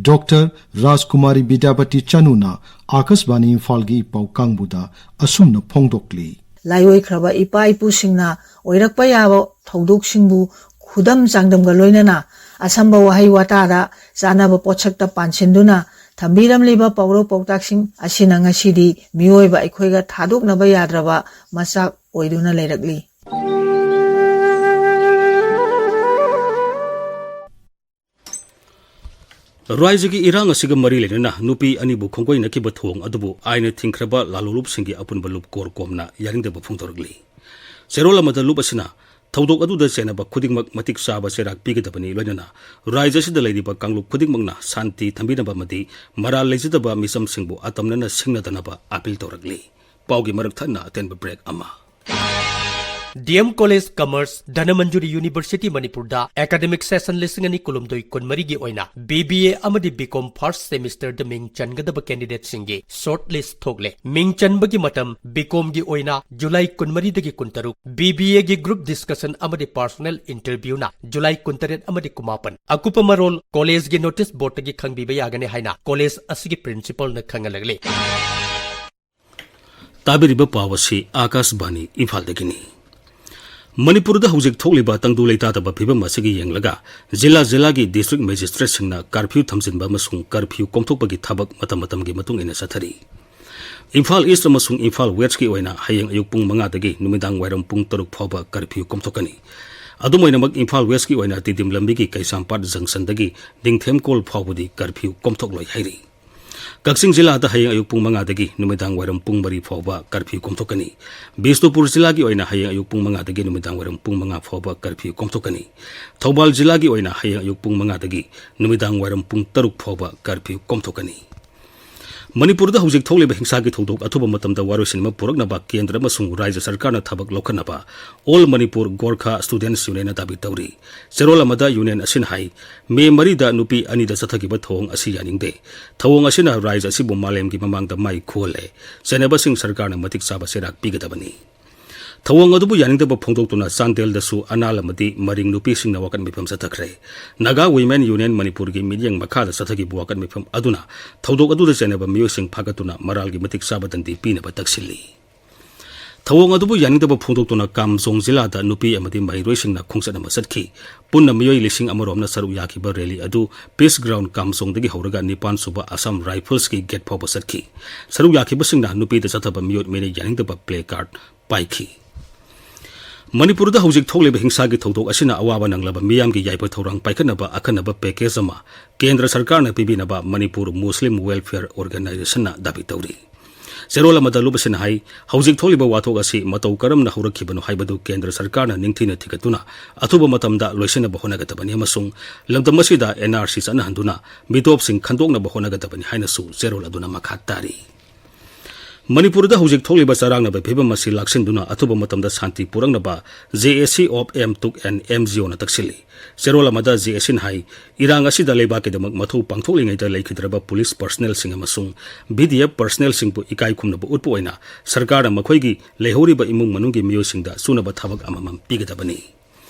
ꯗꯣꯛꯇꯔ ꯔꯥꯖꯀꯨꯃꯥꯔꯤ ꯕꯤꯗ꯭ꯌꯥꯄꯇꯤ ꯆꯅꯨꯅ ꯑꯥꯀꯥꯁꯕꯥꯅꯤ ꯏꯝꯐꯥꯜꯒꯤ ꯏꯄꯥꯎ ꯀꯥꯡꯕꯨꯗ ꯑꯁꯨꯝꯅ ꯐꯣꯡꯗꯣꯛꯂꯤ꯫ ꯂꯥꯏꯑꯣꯏꯈ꯭ꯔꯕ ꯏꯄꯥ ꯏꯄꯨꯁꯤꯡꯅ ꯑꯣꯏꯔꯛꯄ ꯌꯥꯕ ꯊꯧꯗꯣꯛꯁꯤꯡꯕꯨ ꯈꯨꯗꯝ ꯆꯥꯡꯗꯝꯒ ꯂꯣꯏꯅꯅ ꯑꯁꯝꯕ ꯋꯥꯍꯩ ꯋꯥꯇꯥꯗ ꯆꯥꯅꯕ ꯄꯣꯠꯁꯛꯇ ꯄꯥꯟꯁꯤꯟꯗꯨꯅ ꯊꯝꯕꯤꯔꯝꯂꯤꯕ ꯄꯥꯎꯔꯧ ꯄꯥꯎꯇꯥꯛꯁꯤꯡ ꯑꯁꯤꯅ ꯉꯁꯤꯗꯤ ꯃꯤꯑꯣꯏꯕ ꯑꯩꯈꯣꯏꯒ ꯊꯥꯗꯣꯛꯅꯕ ꯌꯥꯗ꯭ꯔꯕ ꯃꯆꯥꯛ ꯑꯣꯏꯗꯨꯅ ꯂꯩꯔꯛꯂꯤ꯫ ꯔꯥꯏꯖꯒꯤ ꯏꯔꯥꯡ ꯑꯁꯤꯒ ꯃꯔꯤ ꯂꯩꯅꯅ ꯅꯨꯄꯤ ꯑꯅꯤꯕꯨ ꯈꯣꯡꯒꯣꯏꯅꯈꯤꯕ ꯊꯧꯑꯣꯡ ꯑꯗꯨꯕꯨ ꯑꯥꯏꯟꯅ ꯊꯤꯡꯈ꯭ꯔꯕ ꯂꯥꯂꯣꯡꯂꯨꯞꯁꯤꯡꯒꯤ ꯑꯄꯨꯟꯕ ꯂꯨꯞ ꯀꯣꯔ ꯀꯣꯝꯅ ꯌꯥꯅꯤꯡꯗꯕ ꯐꯣꯡꯗꯣꯔꯛꯂꯤ꯫ ꯆꯦꯔꯣꯜ ꯑꯃꯗ ꯂꯨꯞ ꯑꯁꯤꯅ ꯊꯧꯗꯣꯛ ꯑꯗꯨꯗ ꯆꯦꯟꯅꯕ ꯈꯨꯗꯤꯡꯃꯛ ꯃꯇꯤꯛ ꯆꯥꯕ ꯆꯩꯔꯥꯛ ꯄꯤꯒꯗꯕꯅꯤ, ꯂꯣꯏꯅꯅ ꯔꯥꯏꯖ ꯑꯁꯤꯗ ꯂꯩꯔꯤꯕ ꯀꯥꯡꯂꯨꯞ ꯈꯨꯗꯤꯡꯃꯛꯅ ꯁꯥꯟꯇꯤ ꯊꯝꯕꯤꯅꯕ ꯑꯃꯗꯤ ꯃꯔꯥꯜ ꯂꯩꯖꯗꯕ ꯃꯤꯆꯝꯁꯤꯡꯕꯨ ꯑꯇꯝꯅꯅ ꯁꯤꯡꯅꯗꯅꯕ ꯑꯥꯄꯤꯜ ꯇꯧꯔꯛꯂꯤ꯫ ꯄꯥꯎꯒꯤ ꯃꯔꯛ ꯊꯠꯅ ꯑꯇꯦꯟꯕ ꯕ꯭ꯔꯦꯛ ꯑꯃ꯫ D M college commerce, Dhanamanjuri university ꯃꯅꯤꯄꯨꯔꯗ ꯑꯦꯀꯥꯗꯃꯤꯛ ꯁꯦꯁꯟ ꯂꯤꯁꯤꯡ ꯑꯅꯤ ꯀꯨꯟꯍꯨꯝꯗꯣꯏ ꯀꯨꯟꯃꯔꯤꯒꯤ ꯑꯣꯏꯅ ꯕꯤ ꯕꯤ ꯑꯦ ꯑꯃꯗꯤ ꯕꯤ ꯀꯣꯝ ꯐꯥꯔꯁꯠ ꯁꯦꯃꯤꯁꯇꯔꯗ ꯃꯤꯡ ꯆꯟꯒꯗꯕ ꯀꯦꯟꯗꯤꯗꯦꯠꯁꯤꯡꯒꯤ ꯁꯣꯔꯠ ꯂꯤꯁ ꯊꯣꯛꯂꯦ꯫ ꯃꯤꯡ ꯆꯟꯕꯒꯤ ꯃꯇꯝ ꯕꯤ ꯀꯣꯝꯒꯤ ꯑꯣꯏꯅ ꯖꯨꯂꯥꯏ ꯀꯨꯟꯃꯔꯤꯗꯒꯤ ꯀꯨꯟꯇꯔꯨꯛ, ꯕꯤ ꯕꯤ ꯑꯦꯒꯤ ꯒ꯭ꯔꯨꯞ ꯗꯤꯁꯀꯁꯟ ꯑꯃꯗꯤ ꯄꯥꯔꯁꯣꯅꯦꯜ ꯏꯟꯇꯔꯚ꯭ꯌꯨꯅ ꯖꯨꯂꯥꯏ ꯀꯨꯟꯇꯔꯦꯠ ꯑꯃꯗꯤ ꯀꯨꯟꯃꯥꯄꯟ꯫ ꯑꯀꯨꯞꯄ ꯃꯔꯣꯜ ꯀꯣꯂꯦꯖꯒꯤ ꯅꯣꯇꯤꯁ ꯕꯣꯔꯗꯇꯒꯤ ꯈꯪꯕꯤꯕ ꯌꯥꯒꯅꯤ ꯍꯥꯏꯅ ꯀꯣꯂꯦꯖ ꯑꯁꯤꯒꯤ ꯄ꯭ꯔꯤꯟꯁꯤꯄꯜꯅ ꯈꯪꯍꯜꯂꯒꯂꯤ꯫ ꯇꯥꯕꯤꯔꯤꯕ ꯄꯥꯎ ꯑꯁꯤ ꯑꯥꯀꯥꯁꯕꯥꯅꯤ ꯏꯝꯐꯥꯜꯗꯒꯤꯅꯤ꯫ ꯃꯅꯤꯄꯨꯔꯗ ꯍꯧꯖꯤꯛ ꯊꯣꯛꯂꯤꯕ ꯇꯪꯗꯨ ꯂꯩꯇꯥꯗꯕ ꯐꯤꯕꯝ ꯑꯁꯤꯒꯤ ꯌꯦꯡꯂꯒ ꯖꯤꯂꯥ ꯖꯤꯂꯥꯒꯤ ꯗꯤꯁꯇ꯭ꯔꯤꯛ ꯃꯦꯖꯤꯁꯇ꯭ꯔꯦꯠꯁꯤꯡꯅ ꯀꯔꯐ꯭ꯌꯨ ꯊꯝꯖꯤꯟꯕ ꯑꯃꯁꯨꯡ ꯀꯔꯐ꯭ꯌꯨ ꯀꯣꯝꯊꯣꯛꯄꯒꯤ ꯊꯕꯛ ꯃꯇꯝ ꯃꯇꯝꯒꯤ ꯃꯇꯨꯡ ꯏꯟꯅ ꯆꯠꯊꯔꯤ꯫ ꯏꯝꯐꯥꯜ ꯏꯁ꯭ꯠ ꯑꯃꯁꯨꯡ ꯏꯝꯐꯥꯜ ꯋꯦꯁ꯭ꯠꯀꯤ ꯑꯣꯏꯅ ꯍꯌꯦꯡ ꯑꯌꯨꯛ ꯄꯨꯡ ꯃꯉꯥꯗꯒꯤ ꯅꯨꯃꯤꯗꯥꯡ ꯋꯥꯏꯔꯝ ꯄꯨꯡ ꯇꯔꯨꯛ ꯐꯥꯎꯕ ꯀꯔꯐ꯭ꯌꯨ ꯀꯣꯝꯊꯣꯛꯀꯅꯤ꯫ ꯑꯗꯨꯝ ꯑꯣꯏꯅꯃꯛ, ꯏꯝꯐꯥꯜ ꯋꯦꯁ꯭ꯠꯀꯤ ꯑꯣꯏꯅ ꯇꯤꯗꯤꯝ ꯂꯝꯕꯤꯒꯤ ꯀꯩꯁꯥꯝꯄꯥꯠ ꯖꯪꯁꯟꯗꯒꯤ ꯅꯤꯡꯊꯦꯝꯀꯣꯜ ꯐꯥꯎꯕꯗꯤ ꯀꯔꯐ꯭ꯌꯨ ꯀꯣꯝꯊꯣꯛꯂꯣꯏ ꯍꯥꯏꯔꯤ꯫ ꯀꯛꯆꯤꯡ ꯖꯤꯂꯥꯗ ꯍꯌꯦꯡ ꯑꯌꯨꯛ ꯄꯨꯡ ꯃꯉꯥꯗꯒꯤ ꯅꯨꯃꯤꯗꯥꯡ ꯋꯥꯏꯔꯝ ꯄꯨꯡ ꯃꯔꯤ ꯐꯥꯎꯕ ꯀꯔꯐ꯭ꯌꯨ ꯀꯣꯝꯊꯣꯛꯀꯅꯤ꯫ ꯕꯤꯁꯅꯨꯄꯨꯔ ꯖꯤꯂꯥꯒꯤ ꯑꯣꯏꯅ ꯍꯌꯦꯡ ꯑꯌꯨꯛ ꯄꯨꯡ ꯃꯉꯥꯗꯒꯤ ꯅꯨꯃꯤꯗꯥꯡ ꯋꯥꯏꯔꯝ ꯄꯨꯡ ꯃꯉꯥ ꯐꯥꯎꯕ ꯀꯔꯐ꯭ꯌꯨ ꯀꯣꯝꯊꯣꯛꯀꯅꯤ꯫ ꯊꯧꯕꯥꯜ ꯖꯤꯂꯥꯒꯤ ꯑꯣꯏꯅ ꯍꯌꯦꯡ ꯑꯌꯨꯛ ꯄꯨꯡ ꯃꯉꯥꯗꯒꯤ ꯅꯨꯃꯤꯗꯥꯡ ꯋꯥꯏꯔꯝ ꯄꯨꯡ ꯇꯔꯨꯛ ꯐꯥꯎꯕ ꯀꯔꯐ꯭ꯌꯨ ꯀꯣꯝꯊꯣꯛꯀꯅꯤ꯫ ꯃꯅꯤꯄꯨꯔꯗ ꯍꯧꯖꯤꯛ ꯊꯣꯛꯂꯤꯕ ꯍꯤꯡꯁꯥꯒꯤ ꯊꯧꯗꯣꯛ ꯑꯊꯨꯕ ꯃꯇꯝꯗ ꯋꯥꯔꯣꯏꯁꯤꯟ ꯑꯃ ꯄꯨꯔꯛꯅꯕ ꯀꯦꯟꯗ꯭ꯔ ꯑꯃꯁꯨꯡ ꯔꯥꯖ꯭ꯌ ꯁꯔꯀꯥꯔꯅ ꯊꯕꯛ ꯂꯧꯈꯠꯅꯕ All Manipur Gorkha Students Unionꯅ ꯗꯥꯕꯤ ꯇꯧꯔꯤ꯫ ꯆꯦꯔꯣꯜ ꯑꯃꯗ ꯌꯨꯅꯤꯌꯟ ꯑꯁꯤꯅ ꯍꯥꯏ, ꯃꯦ ꯃꯔꯤꯗ ꯅꯨꯄꯤ ꯑꯅꯤꯗ ꯆꯠꯊꯈꯤꯕ ꯊꯧꯑꯣꯡ ꯑꯁꯤ ꯌꯥꯅꯤꯡꯗꯦ꯫ ꯊꯧꯑꯣꯡ ꯑꯁꯤꯅ ꯔꯥꯖ꯭ꯌ ꯑꯁꯤꯕꯨ ꯃꯥꯂꯦꯝꯒꯤ ꯃꯃꯥꯡꯗ ꯃꯥꯏ ꯈꯨꯍꯜꯂꯦ꯫ ꯆꯦꯟꯅꯕꯁꯤꯡ ꯁꯔꯀꯥꯔꯅ ꯃꯇꯤꯛ ꯆꯥꯕ ꯆꯩꯔꯥꯛ ꯄꯤꯒꯗꯕꯅꯤ꯫ ꯊꯧꯑꯣꯡ ꯑꯗꯨꯕꯨ ꯌꯥꯅꯤꯡꯗꯕ ꯐꯣꯡꯗꯣꯛꯇꯨꯅ ꯆꯥꯟꯗꯦꯜꯗꯁꯨ ꯑꯅꯥꯜ ꯑꯃꯗꯤ ꯃꯔꯤꯡ ꯅꯨꯄꯤꯁꯤꯡꯅ ꯋꯥꯀꯠ ꯃꯤꯐꯝ ꯆꯠꯊꯈ꯭ꯔꯦ꯫ ꯅꯥꯒꯥ ꯋꯤꯃꯦꯟ ꯌꯨꯅꯤꯌꯟ ꯃꯅꯤꯄꯨꯔꯒꯤ ꯃꯤꯠꯌꯦꯡ ꯃꯈꯥꯗ ꯆꯠꯊꯈꯤꯕ ꯋꯥꯀꯠ ꯃꯤꯐꯝ ꯑꯗꯨꯅ ꯊꯧꯗꯣꯛ ꯑꯗꯨꯗ ꯆꯦꯟꯅꯕ ꯃꯤꯑꯣꯏꯁꯤꯡ ꯐꯥꯒꯠꯇꯨꯅ ꯃꯔꯥꯜꯒꯤ ꯃꯇꯤꯛ ꯆꯥꯕ ꯗꯟꯗꯤ ꯄꯤꯅꯕ ꯇꯛꯁꯤꯜꯂꯤ꯫ ꯊꯧꯑꯣꯡ ꯑꯗꯨꯕꯨ ꯌꯥꯅꯤꯡꯗꯕ ꯐꯣꯡꯗꯣꯛꯇꯨꯅ ꯀꯥꯝꯖꯣꯡ ꯖꯤꯂꯥꯗ ꯅꯨꯄꯤ ꯑꯃꯗꯤ ꯃꯍꯩꯔꯣꯏꯁꯤꯡꯅ ꯈꯣꯡꯆꯠ ꯑꯃ ꯆꯠꯈꯤ꯫ ꯄꯨꯟꯅ ꯃꯤꯑꯣꯏ ꯂꯤꯁꯤꯡ ꯑꯃꯔꯣꯝꯅ ꯁꯔꯨꯛ ꯌꯥꯈꯤꯕ ꯔꯦꯂꯤ ꯑꯗꯨ ꯄꯤꯁ ꯒ꯭ꯔꯥꯎꯟ ꯀꯥꯝꯖꯣꯡꯗꯒꯤ ꯍꯧꯔꯒ ꯅꯤꯄꯥꯟ ꯁꯨꯕ ꯑꯁꯥꯝ ꯔꯥꯏꯐꯜꯁꯀꯤ ꯒꯦꯠ ꯐꯥꯎꯕ ꯆꯠꯈꯤ꯫ ꯁꯔꯨꯛ ꯌꯥꯈꯤꯕꯁꯤꯡꯅ ꯅꯨꯄꯤꯗ ꯆꯠꯊꯕ ꯃꯤꯑꯣꯠ ꯃꯤꯅꯩ ꯌꯥꯅꯤꯡꯗꯕ ꯄ꯭ꯂꯦ ꯀꯥꯔꯗ ꯄꯥꯏꯈꯤ꯫ ꯃꯅꯤꯄꯨꯔꯗ ꯍꯧꯖꯤꯛ ꯊꯣꯛꯂꯤꯕ ꯍꯤꯡꯁꯥꯒꯤ ꯊꯧꯗꯣꯛ ꯑꯁꯤꯅ ꯑꯋꯥꯕ ꯅꯪꯂꯕ ꯃꯤꯌꯥꯝꯒꯤ ꯌꯥꯏꯐ ꯊꯧꯔꯥꯡ ꯄꯥꯏꯈꯠꯅꯕ ꯑꯈꯟꯅꯕ ꯄꯦꯀꯦꯖ ꯑꯃ ꯀꯦꯟꯗ꯭ꯔ ꯁꯔꯀꯥꯔꯅ ꯄꯤꯕꯤꯅꯕ ꯃꯅꯤꯄꯨꯔ ꯃꯨꯁꯂꯤꯝ ꯋꯦꯜꯐꯤꯌꯔ ꯑꯣꯔꯒꯅꯥꯏꯖꯦꯁꯟꯅ ꯗꯥꯕꯤ ꯇꯧꯔꯤ꯫ ꯆꯦꯔꯣꯜ ꯑꯃꯗ ꯂꯨꯞ ꯑꯁꯤꯅ ꯍꯥꯏ, ꯍꯧꯖꯤꯛ ꯊꯣꯛꯂꯤꯕ ꯋꯥꯊꯣꯛ ꯑꯁꯤ ꯃꯇꯧ ꯀꯔꯝꯅ ꯍꯧꯔꯛꯈꯤꯕꯅꯣ ꯍꯥꯏꯕꯗꯨ ꯀꯦꯟꯗ꯭ꯔ ꯁꯔꯀꯥꯔꯅ ꯅꯤꯡꯊꯤꯅ ꯊꯤꯒꯠꯇꯨꯅ ꯑꯊꯨꯕ ꯃꯇꯝꯗ ꯂꯣꯏꯁꯤꯟꯅꯕ ꯍꯣꯠꯅꯒꯗꯕꯅꯤ ꯑꯃꯁꯨꯡ ꯂꯝꯗꯝ ꯑꯁꯤꯗ ꯑꯦꯟ ꯑꯥꯔ ꯁꯤ ꯆꯠꯅꯍꯟꯗꯨꯅ ꯃꯤꯇꯣꯞꯁꯤꯡ ꯈꯟꯗꯣꯛꯅꯕ ꯍꯣꯠꯅꯒꯗꯕꯅꯤ ꯍꯥꯏꯅꯁꯨ ꯆꯦꯔꯣꯜ ꯑꯗꯨꯅ ꯃꯈꯥ ꯇꯥꯔꯤ꯫ ꯃꯅꯤꯄꯨꯔꯗ ꯍꯧꯖꯤꯛ ꯊꯣꯛꯂꯤꯕ ꯆꯔꯥꯡꯅꯕ ꯐꯤꯕꯝ ꯑꯁꯤ ꯂꯥꯛꯁꯤꯟꯗꯨꯅ ꯑꯊꯨꯕ ꯃꯇꯝꯗ ꯁꯥꯟꯇꯤ ꯄꯨꯔꯛꯅꯕ J A C of M Tuk and M G Oꯅ ꯇꯛꯁꯤꯜꯂꯤ꯫ ꯆꯦꯔꯣꯜ ꯑꯃꯗ J A Cꯅ ꯍꯥꯏ, ꯏꯔꯥꯡ ꯑꯁꯤꯗ ꯂꯩꯕꯥꯛꯀꯤꯗꯃꯛ ꯃꯊꯧ ꯄꯥꯡꯊꯣꯛꯂꯤꯉꯩꯗ ꯂꯩꯈꯤꯗ꯭ꯔꯕ ꯄꯨꯂꯤꯁ ꯄꯔꯁꯅꯦꯜꯁꯤꯡ ꯑꯃꯁꯨꯡ B D F ꯄꯔꯁꯅꯦꯜꯁꯤꯡꯕꯨ ꯏꯀꯥꯏ ꯈꯨꯝꯅꯕ ꯎꯠꯄ ꯑꯣꯏꯅ ꯁꯔꯀꯥꯔꯅ ꯃꯈꯣꯏꯒꯤ ꯂꯩꯍꯧꯔꯤꯕ ꯏꯃꯨꯡ ꯃꯅꯨꯡꯒꯤ ꯃꯤꯑꯣꯏꯁꯤꯡꯗ ꯁꯨꯅꯕ ꯊꯕꯛ ꯑꯃꯃꯝ ꯄꯤꯒꯗꯕꯅꯤ꯫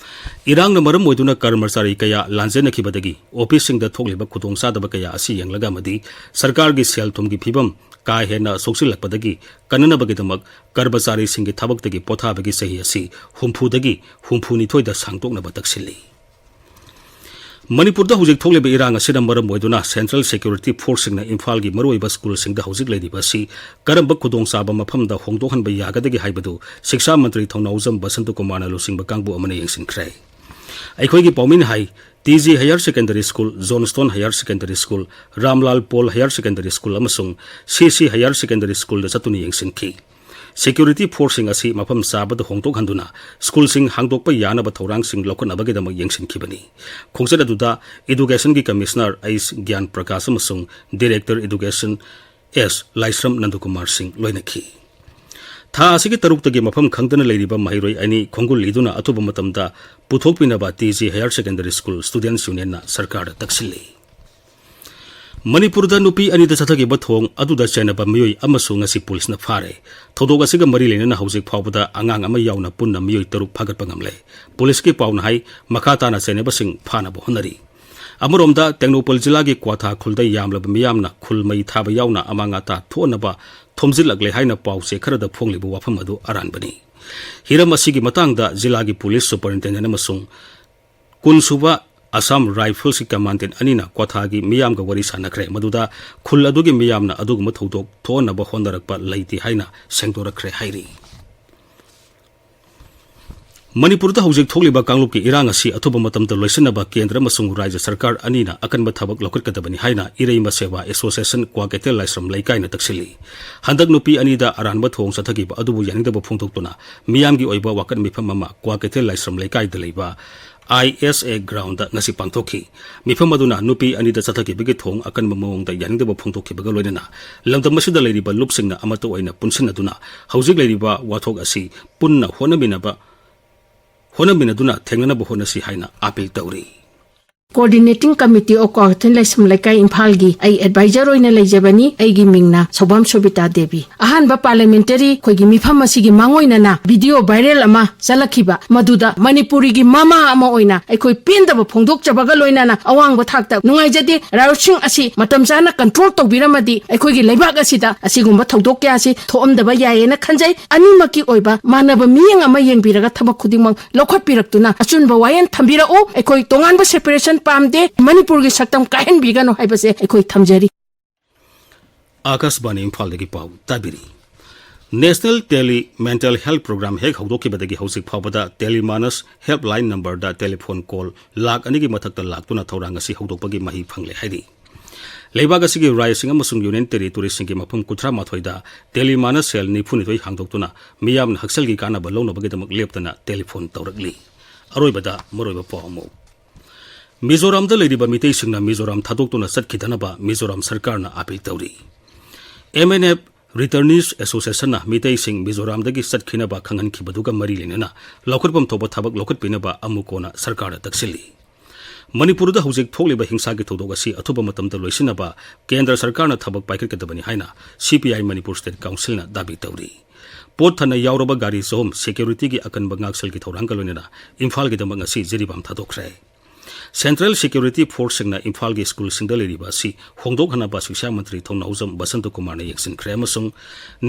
ꯏꯔꯥꯡꯅ ꯃꯔꯝ ꯑꯣꯏꯗꯨꯅ ꯀꯔꯃꯆꯥꯔꯤ ꯀꯌꯥ ꯂꯥꯟꯖꯦꯟꯅꯈꯤꯕꯗꯒꯤ ꯑꯣꯐꯤꯁꯁꯤꯡꯗ ꯊꯣꯛꯂꯤꯕ ꯈꯨꯗꯣꯡꯆꯥꯗꯕ ꯀꯌꯥ ꯑꯁꯤ ꯌꯦꯡꯂꯒ ꯑꯃꯗꯤ ꯁꯔꯀꯥꯔꯒꯤ ꯁꯦꯜ ꯊꯨꯝꯒꯤ ꯐꯤꯕꯝ ꯀꯥ ꯍꯦꯟꯅ ꯁꯣꯛꯆꯤꯜꯂꯛꯄꯗꯒꯤ ꯀꯟꯅꯅꯕꯒꯤꯗꯃꯛ ꯀꯔꯃꯆꯥꯔꯤꯁꯤꯡꯒꯤ ꯊꯕꯛꯇꯒꯤ ꯄꯣꯊꯥꯕꯒꯤ ꯆꯍꯤ ꯑꯁꯤ ꯍꯨꯝꯐꯨꯗꯒꯤ ꯍꯨꯝꯐꯨꯅꯤꯊꯣꯏꯗ ꯁꯥꯡꯗꯣꯛꯅꯕ ꯇꯛꯁꯤꯜꯂꯤ꯫ ꯃꯅꯤꯄꯨꯔꯗ ꯍꯧꯖꯤꯛ ꯊꯣꯛꯂꯤꯕ ꯏꯔꯥꯡ ꯑꯁꯤꯅ ꯃꯔꯝ ꯑꯣꯏꯗꯨꯅ ꯁꯦꯟꯇ꯭ꯔꯦꯜ ꯁꯦꯀ꯭ꯌꯨꯔꯤꯇꯤ ꯐꯣꯔꯁꯁꯤꯡꯅ ꯏꯝꯐꯥꯜꯒꯤ ꯃꯔꯨꯑꯣꯏꯕ ꯁ꯭ꯀꯨꯜꯁꯤꯡꯗ ꯍꯧꯖꯤꯛ ꯂꯩꯔꯤꯕ ꯑꯁꯤ ꯀꯔꯝꯕ ꯈꯨꯗꯣꯡꯆꯥꯕ ꯃꯐꯝꯗ ꯍꯣꯡꯗꯣꯛꯍꯟꯕ ꯌꯥꯒꯗꯒꯦ ꯍꯥꯏꯕꯗꯨ ꯁꯤꯛꯁꯥ ꯃꯟꯇ꯭ꯔꯤ ꯊꯧꯅꯥꯎꯖꯝ ꯕꯁꯟꯇ ꯀꯨꯃꯥꯔꯅ ꯂꯨꯆꯤꯡꯕ ꯀꯥꯡꯕꯨ ꯑꯃꯅ ꯌꯦꯡꯁꯤꯟꯈ꯭ꯔꯦ꯫ ꯑꯩꯈꯣꯏꯒꯤ ꯄꯥꯎꯃꯤꯅ ꯍꯥꯏ, T G Higher Secondary School, Johnstone Higher Secondary School, Ramlal Paul Higher Secondary School ꯑꯃꯁꯨꯡ ꯁꯤ ꯁꯤ Higher Secondary Schoolꯗ ꯆꯠꯇꯨꯅ ꯌꯦꯡꯁꯤꯟꯈꯤ꯫ Security forceꯁꯤꯡ ꯑꯁꯤ ꯃꯐꯝ ꯆꯥꯕꯗ ꯍꯣꯡꯗꯣꯛꯍꯟꯗꯨꯅ ꯁ꯭ꯀꯨꯜꯁꯤꯡ ꯍꯥꯡꯗꯣꯛꯄ ꯌꯥꯅꯕ ꯊꯧꯔꯥꯡꯁꯤꯡ ꯂꯧꯈꯠꯅꯕꯒꯤꯗꯃꯛ ꯌꯦꯡꯁꯤꯟꯈꯤꯕꯅꯤ꯫ ꯈꯣꯡꯆꯠ ꯑꯗꯨꯗ Educationꯒꯤ Commissioner ꯑꯩꯆ ꯒ꯭ꯌꯥꯟ ꯄ꯭ꯔꯀꯥꯁ ꯑꯃꯁꯨꯡ Director Education ꯑꯦꯁ ꯂꯥꯏꯁ꯭ꯔꯝ ꯅꯟꯗꯀꯨꯃꯥꯔ ꯁꯤꯡ ꯂꯣꯏꯅꯈꯤ꯫ ꯊꯥ ꯑꯁꯤꯒꯤ ꯇꯔꯨꯛꯇꯒꯤ ꯃꯐꯝ ꯈꯪꯗꯅ ꯂꯩꯔꯤꯕ ꯃꯍꯩꯔꯣꯏ ꯑꯅꯤ ꯈꯣꯡꯒꯨꯜ ꯂꯤꯗꯨꯅ ꯑꯊꯨꯕ ꯃꯇꯝꯗ ꯄꯨꯊꯣꯛꯄꯤꯅꯕ T G Higher Secondary School Students Unionꯅ ꯁꯔꯀꯥꯔꯗ ꯇꯛꯁꯤꯜꯂꯤ꯫ ꯃꯅꯤꯄꯨꯔꯗ ꯅꯨꯄꯤ ꯑꯅꯤꯗ ꯆꯠꯊꯈꯤꯕ ꯊꯣꯡ ꯑꯗꯨꯗ ꯆꯦꯟꯅꯕ ꯃꯤꯑꯣꯏ ꯑꯃꯁꯨ ꯉꯁꯤ ꯄꯨꯂꯤꯁꯅ ꯐꯥꯔꯦ꯫ ꯊꯧꯗꯣꯛ ꯑꯁꯤꯒ ꯃꯔꯤ ꯂꯩꯅꯅ ꯍꯧꯖꯤꯛ ꯐꯥꯎꯕꯗ ꯑꯉꯥꯡ ꯑꯃ ꯌꯥꯎꯅ ꯄꯨꯟꯅ ꯃꯤꯑꯣꯏ ꯇꯔꯨꯛ ꯐꯥꯒꯠꯄ ꯉꯝꯂꯦ꯫ ꯄꯨꯂꯤꯁꯀꯤ ꯄꯥꯎꯅ ꯍꯥꯏ, ꯃꯈꯥ ꯇꯥꯅ ꯆꯦꯟꯅꯕꯁꯤꯡ ꯐꯥꯅꯕ ꯍꯣꯠꯅꯔꯤ꯫ ꯑꯃꯔꯣꯝꯗ, ꯇꯦꯡꯅꯧꯄꯜ ꯖꯤꯂꯥꯒꯤ ꯀ꯭ꯋꯥꯊꯥ ꯈꯨꯜꯗ ꯌꯥꯝꯂꯕ ꯃꯤꯌꯥꯝꯅ ꯈꯨꯜ ꯃꯩ ꯊꯥꯕ ꯌꯥꯎꯅ ꯑꯃꯥꯡ ꯑꯇꯥ ꯊꯣꯛꯍꯟꯅꯕ ꯊꯣꯝꯖꯤꯜꯂꯛꯂꯦ ꯍꯥꯏꯅ ꯄꯥꯎ ꯆꯦ ꯈꯔꯗ ꯐꯣꯡꯂꯤꯕ ꯋꯥꯐꯝ ꯑꯗꯨ ꯑꯔꯥꯟꯕꯅꯤ꯫ ꯍꯤꯔꯝ ꯑꯁꯤꯒꯤ ꯃꯇꯥꯡꯗ ꯖꯤꯂꯥꯒꯤ ꯄꯨꯂꯤꯁ ꯁꯨꯄꯔꯤꯟꯇꯦꯟꯗꯦꯟ ꯑꯃꯁꯨꯡ ꯀꯨꯟꯁꯨꯕ ꯑꯁꯥꯝ ꯔꯥꯏꯐꯜꯁꯀꯤ ꯀꯃꯥꯟꯗꯦꯟ ꯑꯅꯤꯅ ꯀ꯭ꯋꯥꯊꯥꯒꯤ ꯃꯤꯌꯥꯝꯒ ꯋꯥꯔꯤ ꯁꯥꯟꯅꯈ꯭ꯔꯦ, ꯃꯗꯨꯗ ꯈꯨꯜ ꯑꯗꯨꯒꯤ ꯃꯤꯌꯥꯝꯅ ꯑꯗꯨꯒꯨꯝꯕ ꯊꯧꯗꯣꯛ ꯊꯣꯛꯍꯟꯅꯕ ꯍꯣꯠꯅꯔꯛꯄ ꯂꯩꯇꯦ ꯍꯥꯏꯅ ꯁꯦꯡꯗꯣꯔꯛꯈ꯭ꯔꯦ ꯍꯥꯏꯔꯤ꯫ ꯃꯅꯤꯄꯨꯔꯗ ꯍꯧꯖꯤꯛ ꯊꯣꯛꯂꯤꯕ ꯀꯥꯡꯂꯨꯞꯀꯤ ꯏꯔꯥꯡ ꯑꯁꯤ ꯑꯊꯨꯕ ꯃꯇꯝꯗ ꯂꯣꯏꯁꯤꯟꯅꯕ ꯀꯦꯟꯗ꯭ꯔ ꯑꯃꯁꯨꯡ ꯔꯥꯖ꯭ꯌ ꯁꯔꯀꯥꯔ ꯑꯅꯤꯅ ꯑꯀꯟꯕ ꯊꯕꯛ ꯂꯧꯈꯠꯀꯗꯕꯅꯤ ꯍꯥꯏꯅ ꯏꯔꯩꯃ ꯁꯦꯕꯥ ꯑꯦꯁꯣꯁꯤꯌꯦꯁꯟ ꯀ꯭ꯋꯥꯀꯩꯊꯦꯜ ꯂꯥꯏꯁ꯭ꯔꯝ ꯂꯩꯀꯥꯏꯅ ꯇꯛꯁꯤꯜꯂꯤ꯫ ꯍꯟꯗꯛ ꯅꯨꯄꯤ ꯑꯅꯤꯗ ꯑꯔꯥꯟꯕ ꯊꯧꯑꯣꯡ ꯆꯠꯊꯈꯤꯕ ꯑꯗꯨꯕꯨ ꯌꯥꯅꯤꯡꯗꯕ ꯐꯣꯡꯗꯣꯛꯇꯨꯅ ꯃꯤꯌꯥꯝꯒꯤ ꯑꯣꯏꯕ ꯋꯥꯀꯠ ꯃꯤꯐꯝ ꯑꯃ ꯀ꯭ꯋꯥꯀꯩꯊꯦꯜ ꯂꯥꯏꯁ꯭ꯔꯝ ꯂꯩꯀꯥꯏꯗ ꯂꯩꯕ ꯑꯥꯏ ꯑꯦꯁ ꯑꯦ ꯒ꯭ꯔꯥꯎꯟꯗ ꯉꯁꯤ ꯄꯥꯡꯊꯣꯛꯈꯤ꯫ ꯃꯤꯐꯝ ꯑꯗꯨꯅ ꯅꯨꯄꯤ ꯑꯅꯤꯗ ꯆꯠꯊꯈꯤꯕꯒꯤ ꯊꯧꯑꯣꯡ ꯑꯀꯟꯕ ꯃꯑꯣꯡꯗ ꯌꯥꯅꯤꯡꯗꯕ ꯐꯣꯡꯗꯣꯛꯈꯤꯕꯒ ꯂꯣꯏꯅꯅ ꯂꯝꯗꯝ ꯑꯁꯤꯗ ꯂꯩꯔꯤꯕ ꯂꯨꯞꯁꯤꯡꯅ ꯑꯃꯠꯇ ꯑꯣꯏꯅ ꯄꯨꯟꯁꯤꯟꯅꯗꯨꯅ ꯍꯧꯖꯤꯛ ꯂꯩꯔꯤꯕ ꯋꯥꯊꯣꯛ ꯑꯁꯤ ꯄꯨꯟꯅ ꯍꯣꯠꯅꯃꯤꯟꯅꯕ, ꯍꯣꯠꯅꯃꯤꯟꯅꯗꯨꯅ ꯊꯦꯡꯅꯅꯕ ꯍꯣꯠꯅꯁꯤ ꯍꯥꯏꯅ ꯑꯥꯄꯤꯜ ꯇꯧꯔꯤ꯫ Coordinating Committee of ꯀ꯭ꯋꯥꯀꯩꯊꯦꯜ ꯂꯥꯏꯁ꯭ꯔꯝ ꯂꯩꯀꯥꯏ ꯏꯝꯐꯥꯜꯒꯤ ꯑꯩ advisor ꯑꯣꯏꯅ ꯂꯩꯖꯕꯅꯤ꯫ ꯑꯩꯒꯤ ꯃꯤꯡꯅ ꯁꯧꯕꯥꯝ ꯁꯣꯕꯤꯇꯥ ꯗꯦꯕꯤ꯫ ꯑꯍꯥꯟꯕ parliamentary ꯑꯩꯈꯣꯏꯒꯤ ꯃꯤꯐꯝ ꯑꯁꯤꯒꯤ ꯃꯥꯡꯑꯣꯏꯅꯅ video viral ꯑꯃ ꯆꯠꯂꯛꯈꯤꯕ, ꯃꯗꯨꯗ ꯃꯅꯤꯄꯨꯔꯤꯒꯤ ꯃꯃꯥ ꯑꯃ ꯑꯣꯏꯅ ꯑꯩꯈꯣꯏ ꯄꯦꯟꯗꯕ ꯐꯣꯡꯗꯣꯛꯆꯕꯒ ꯂꯣꯏꯅꯅ ꯑꯋꯥꯡꯕ ꯊꯥꯛꯇ ꯅꯨꯡꯉꯥꯏꯖꯗꯦ꯫ ꯔꯥꯏꯌꯣꯠꯁꯤꯡ ꯑꯁꯤ ꯃꯇꯝ ꯆꯥꯅ control ꯇꯧꯕꯤꯔꯝꯃꯗꯤ ꯑꯩꯈꯣꯏꯒꯤ ꯂꯩꯕꯥꯛ ꯑꯁꯤꯗ ꯑꯁꯤꯒꯨꯝꯕ ꯊꯧꯗꯣꯛ ꯀꯌꯥ ꯑꯁꯤ ꯊꯣꯛꯑꯝꯗꯕ ꯌꯥꯏꯌꯦꯅ ꯈꯟꯖꯩ꯫ ꯑꯅꯤꯃꯛꯀꯤ ꯑꯣꯏꯕ ꯃꯥꯟꯅꯕ ꯃꯤꯠꯌꯦꯡ ꯑꯃ ꯌꯦꯡꯕꯤꯔꯒ ꯊꯕꯛ ꯈꯨꯗꯤꯡꯃꯛ ꯂꯧꯈꯠꯄꯤꯔꯛꯇꯨꯅ ꯑꯆꯨꯝꯕ ꯋꯥꯌꯦꯜ ꯊꯝꯕꯤꯔꯛꯎ꯫ ꯑꯩꯈꯣꯏ ꯇꯣꯉꯥꯟꯕ separation ꯄꯥꯝꯗꯦ꯫ ꯃꯅꯤꯄꯨꯔꯒꯤ ꯁꯛꯇꯝ ꯀꯥꯏꯍꯟꯕꯤꯒꯅꯨ ꯍꯥꯏꯕꯁꯦ ꯑꯩꯈꯣꯏ ꯊꯝꯖꯔꯤ꯫ ꯑꯥꯀꯥꯁꯕꯥꯅꯤ ꯏꯝꯐꯥꯜꯗꯒꯤ ꯄꯥꯎ ꯇꯥꯕꯤꯔꯤ꯫ National Tele Mental Health Program ꯍꯦꯛ ꯍꯧꯗꯣꯛꯈꯤꯕꯗꯒꯤ ꯍꯧꯖꯤꯛ ꯐꯥꯎꯕꯗ Tele Manas helpline numberꯗ telephone call lakh ꯑꯅꯤꯒꯤ ꯃꯊꯛꯇ ꯂꯥꯛꯇꯨꯅ ꯊꯧꯔꯥꯡ ꯑꯁꯤ ꯍꯧꯗꯣꯛꯄꯒꯤ ꯃꯍꯩ ꯐꯪꯂꯦ ꯍꯥꯏꯔꯤ꯫ ꯂꯩꯕꯥꯛ ꯑꯁꯤꯒꯤ ꯔꯥꯖ꯭ꯌꯁꯤꯡ ꯑꯃꯁꯨꯡ Union Territoryꯁꯤꯡꯒꯤ ꯃꯐꯝ ꯀꯨꯟꯊ꯭ꯔꯥ ꯃꯥꯊꯣꯏꯗ Tele Manas cell ꯅꯤꯐꯨ ꯅꯤꯊꯣꯏ ꯍꯥꯡꯗꯣꯛꯇꯨꯅ ꯃꯤꯌꯥꯝꯅ ꯍꯛꯁꯦꯜꯒꯤ ꯀꯥꯟꯅꯕ ꯂꯧꯅꯕꯒꯤꯗꯃꯛ ꯂꯦꯞꯇꯅ telephone ꯇꯧꯔꯛꯂꯤ꯫ ꯑꯔꯣꯏꯕꯗ ꯃꯔꯨꯑꯣꯏꯕ ꯄꯥꯎ ꯑꯃꯨꯛ꯫ ꯃꯤꯖꯣꯔꯥꯝꯗ ꯂꯩꯔꯤꯕ ꯃꯤꯇꯩꯁꯤꯡꯅ ꯃꯤꯖꯣꯔꯥꯝ ꯊꯥꯗꯣꯛꯇꯨꯅ ꯆꯠꯈꯤꯗꯅꯕ ꯃꯤꯖꯣꯔꯥꯝ ꯁꯔꯀꯥꯔꯅ appeal ꯇꯧꯔꯤ꯫ M N F Returnees Associationꯅ ꯃꯤꯇꯩꯁꯤꯡ ꯃꯤꯖꯣꯔꯥꯝꯗꯒꯤ ꯆꯠꯈꯤꯅꯕ ꯈꯪꯍꯟꯈꯤꯕꯗꯨꯒ ꯃꯔꯤ ꯂꯩꯅꯅ ꯂꯧꯈꯠꯐꯝ ꯊꯣꯛꯄ ꯊꯕꯛ ꯂꯧꯈꯠꯄꯤꯅꯕ ꯑꯃꯨꯛ ꯀꯣꯟꯅ ꯁꯔꯀꯥꯔꯗ ꯇꯛꯁꯤꯜꯂꯤ꯫ ꯃꯅꯤꯄꯨꯔꯗ ꯍꯧꯖꯤꯛ ꯊꯣꯛꯂꯤꯕ ꯍꯤꯡꯁꯥꯒꯤ ꯊꯧꯗꯣꯛ ꯑꯁꯤ ꯑꯊꯨꯕ ꯃꯇꯝꯗ ꯂꯣꯏꯁꯤꯟꯅꯕ ꯀꯦꯟꯗ꯭ꯔ ꯁꯔꯀꯥꯔꯅ ꯊꯕꯛ ꯄꯥꯏꯈꯠꯀꯗꯕꯅꯤ ꯍꯥꯏꯅ C P I Manipur State Councilꯅ ꯗꯥꯕꯤ ꯇꯧꯔꯤ꯫ ꯄꯣꯠ ꯊꯟꯅ ꯌꯥꯎꯔꯕ ꯒꯥꯔꯤ ꯆꯍꯨꯝ securityꯒꯤ ꯑꯀꯟꯕ ꯉꯥꯛꯁꯦꯜꯒꯤ ꯊꯧꯔꯥꯡꯒ ꯂꯣꯏꯅꯅ ꯏꯝꯐꯥꯜꯒꯤꯗꯃꯛ ꯉꯁꯤ ꯖꯤꯔꯤꯕꯥꯝ ꯊꯥꯗꯣꯛꯈ꯭ꯔꯦ꯫ Central Security Forceꯁꯤꯡꯅ ꯏꯝꯐꯥꯜꯒꯤ ꯁ꯭ꯀꯨꯜꯁꯤꯡꯗ ꯂꯩꯔꯤꯕ ꯑꯁꯤ ꯍꯣꯡꯗꯣꯛꯍꯟꯅꯕ ꯁꯤꯛꯁꯥ ꯃꯟꯇ꯭ꯔꯤ ꯊꯧꯅꯥꯎꯖꯝ ꯕꯁꯟꯇ ꯀꯨꯃꯥꯔꯅ ꯌꯦꯡꯁꯤꯟꯈ꯭ꯔꯦ ꯑꯃꯁꯨꯡ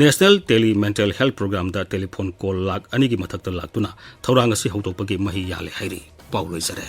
National Tele Mental Health Programꯗ telephone call lakh ꯑꯅꯤꯒꯤ ꯃꯊꯛꯇ ꯂꯥꯛꯇꯨꯅ ꯊꯧꯔꯥꯡ ꯑꯁꯤ ꯍꯧꯗꯣꯛꯄꯒꯤ ꯃꯍꯩ ꯌꯥꯜꯂꯦ ꯍꯥꯏꯔꯤ꯫ ꯄꯥꯎ ꯂꯣꯏꯖꯔꯦ꯫